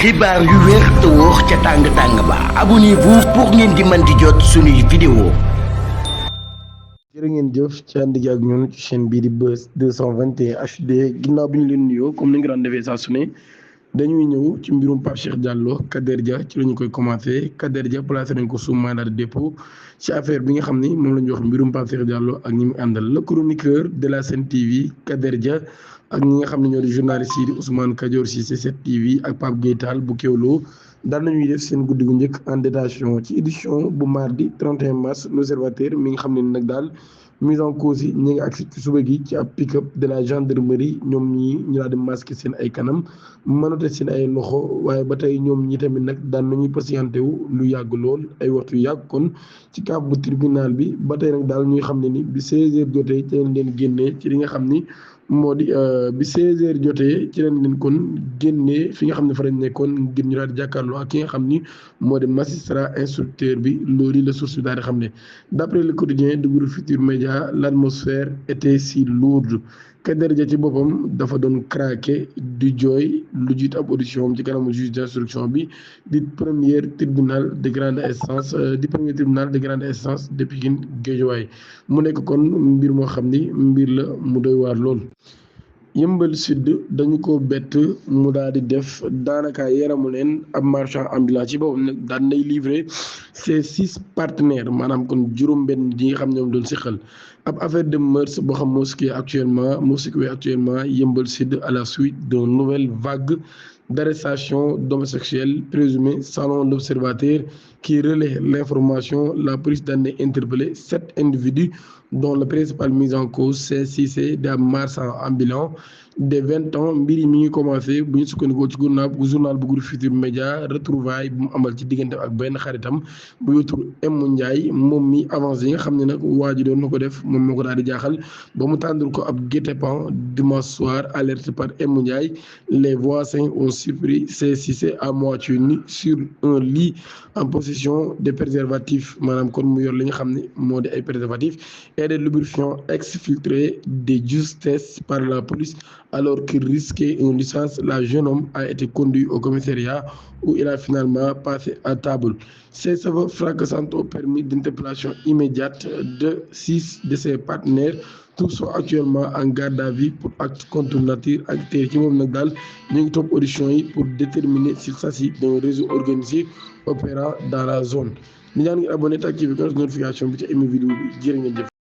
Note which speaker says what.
Speaker 1: xibaar yu wér te wóor ca tàng-tàng ba abonnez-vous pour ngeen di mën di jot suñuy vidéo.
Speaker 2: jërë ngeen jëf ci ànd gi ak ñun ci chaîne bii di Buzz 221 HD ginnaaw bi ñu leen nuyoo comme ni nga daan defee saa su ne dañuy ñëw ci mbirum Pape Cheikh Diallo Kader Dia ci la ñu koy commencé Kader Dia placé nañ ko sous mandat de dépôt ci affaire bi nga xam ni moom la ñu wax mbirum Pape Cheikh Diallo ak ñi mu àndal le chroniqueur de la Sen TV Kader Dia ak ñi nga xam ne ñoo di journaliste yi di Ousmane Kadior Cissé 7TV ak Pape Gueye Tall bu Kewlo daal nañuy def seen guddi gu njëkk en détention ci édition bu mardi 31 mars l'Observateur mi nga xam ne nag daal mise en cause yi ñi nga agsi ci suba gi ci ab pick-up de la gendarmerie ñoom ñii ñu daal di masqué seen ay kanam mënate seen ay loxo waaye ba tey ñoom ñi tamit nag daan nañuy patienté wu lu yàgg lool ay waxtu yu yàgg kon ci kaaf bu tribunal bi ba tey nag daal ñuy xam ne ni bi 16h jotee ci lañ leen génnee ci li nga xam ni moo di bi 16h jotee ci lañ leen kon génnee fi nga xam ne fa lañ nekkoon ngir ñu daal di jàkkaarloo ak ki nga xam ni moo di magistrat instructeur bi loolu la source bi daal di xam ne d'après le quotidien du groupe Futurs Médias l'atmosphère était si lourde Kader Dia ci boppam dafa doon craqué di jooy lu jiit ab audition ci kanamu juge d'instruction bi di premier tribunal de grande instance de Pikine Guédiawaye mu nekk kon mbir moo xam ni mbir la mu doy waar lool. Yeumbeul Sud dañu ko bett mu daal di def daanaka yaramu leen ab marchand ambulant ci boppam nag daan nay livré ses 6 partenaires maanaam kon juróom-benn yi nga xam ñoom doon siqal ab affaire de mœurs boo xam moo secoué actuellement Yeumbeul Sud à la suite d'une nouvelle vague d'arrestation d'homosexuels présumés selon l'Observateur qui relaie l'information. La police daan na interpellé 7 individus dont le principal mis en cause c'est Cissé des marchands ambulants de 20 ans. mbir yi mi ngi commencé bu ñu sukkandikoo ci journal bu groupe Futurs Médias retrouvaille bu mu amal ci diggante ak benn xaritam bu yotur M Ndiaye moom mi avancé yi nga xam ne nag waa ji doon na ko def moom moo ko daal di jaaxal ba mu tàndul ko ab guet-apens dimanche soir alerté par M Ndiaye. Les voisins ont surpris Cissé à moitié nu sur un lit en possession de préservatifs maanaam kon mu yor li nga xam ne moo di ay préservatifs et des lubrifiants exfiltrés de justesse par la police alors qu'il risquait une licence. Le jeune homme a été conduit au commissariat où il a finalement passé à table. Ces aveux fracassants ont permis d'interpellation immédiate de 6 de ses partenaires. Tous sont actuellement en garde à vue pour acte contre nature ak tey ci moom nag daal ñu ngi topp audition yi pour déterminer s'il s'agit d'un réseau organisé opérant dans la zone. Ni daan ngi abonné te activé notification bi ci émi vidéo bi jërë ngeen jëf.